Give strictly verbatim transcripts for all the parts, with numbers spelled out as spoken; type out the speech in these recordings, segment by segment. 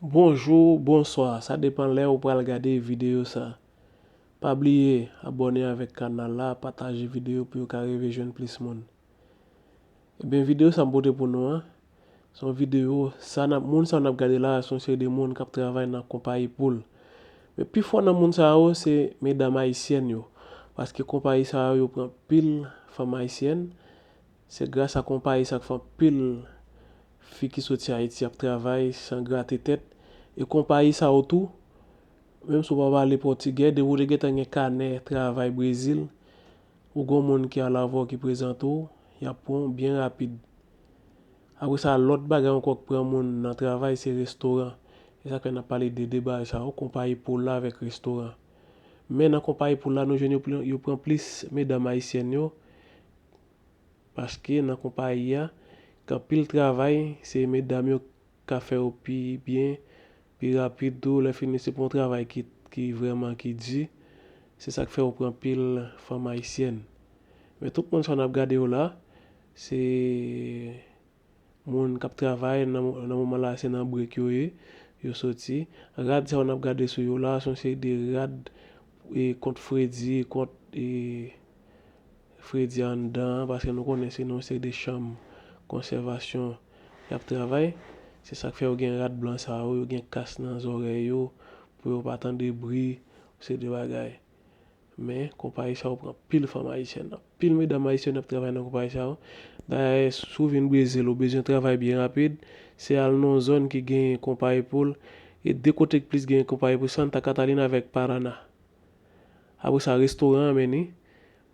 Bonjou, bonswa, sa depann lè ou pral gade videyo sa. Pa bliye abòne avèk kanal la, pataje videyo pou yo ka rive jwenn plis moun. Ebyen, videyo sa m pote pou nou an, se yon videyo, sa n ap, moun sa n ap gade la, se yon seri de moun k ap travay nan konpayi poul. Men pifò nan moun sa yo, se medam ayisyèn yo. Paske konpayi sa yo, yo pran pil fanm ayisyèn. Se gras a konpayi sa k fè anpil fi ki soti Ayiti ap travay san grate tèt. E konpayi sa yo tou, menm si w pa pale pòtigè, depi w te gentan gen kanè travay Brezil, ou gon moun ki alavwa w ki prezante w, y ap pran w byen rapid. Apre sa, lòt bagay ankò k pran moun nan travay, se restoran. E sa k fè n ap pale de de bagay sa yo, konpayi poul la avèk restoran. Men nan konpayi poul la, nou jwenn yo pli-, yo pran plis medam ayisyèn yo, paske nan konpayi a, gen anpil travay, se medam yo ka fè yo pi byen, pi rapid tou, lè fini se pa yon travay ki, ki vrèman ki di, se sa k fè yo pran pil fanm ayisyèn. Men tout moun sa n ap gade yo la, se moun k ap travay nan, nan moman la, se nan brek yo ye, yo soti. Rad sa yo n ap gade sou yo la, se yon seri de rad e, kont fredi, kont e, fredi anndan an, paske nou konnen se nan yon seri de chanm konsèvasyon y ap travay. Se sa k fè yo gen rad blan sa yo, yo gen kas nan zòrèy yo, pou yo pa tande bri, yon seri de bagay. Men, konpayi sa yo pran pil fanm ayisyèn, anpil medam ayisyèn ap travay nan konpayi sa yo. Dayè, si w vin Brezil, ou bezwen travay byen rapid, se al nan yon zòn ki gen konpayi poul, e de kote k plis gen konpayi poul, Santa Catarina avèk Paraná. Apre sa, restoran an, men ni.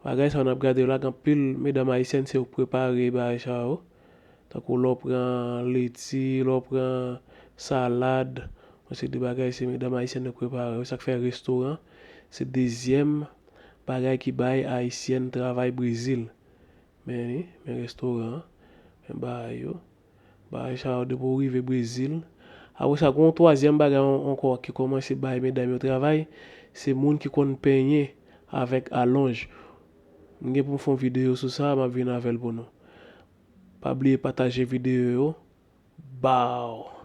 Bagay sa yo n ap gade yo la, gen anpil medam ayisyèn, se yo k prepare bagay sa yo. Tankou lè w pran leti, lè w pran salad, yon seri de bagay, se medam ayisyèn yo k prepare yo. Sa k fè restoran, se dezyèm bagay ki bay ayisyèn travay Brezil. Men ni, men restoran an, men bagay yo. Bagay sa yo, depi w rive Brezil. Apre sa, gen yon twazyèm bagay an-, ankò ki kòmanse bay medam yo travay, se moun ki konn penyen avèk alonj. M gen pou m fè yon videyo sou sa, m ap vin avè l pou nou. Pa bliye pataje videyo yo. Baw!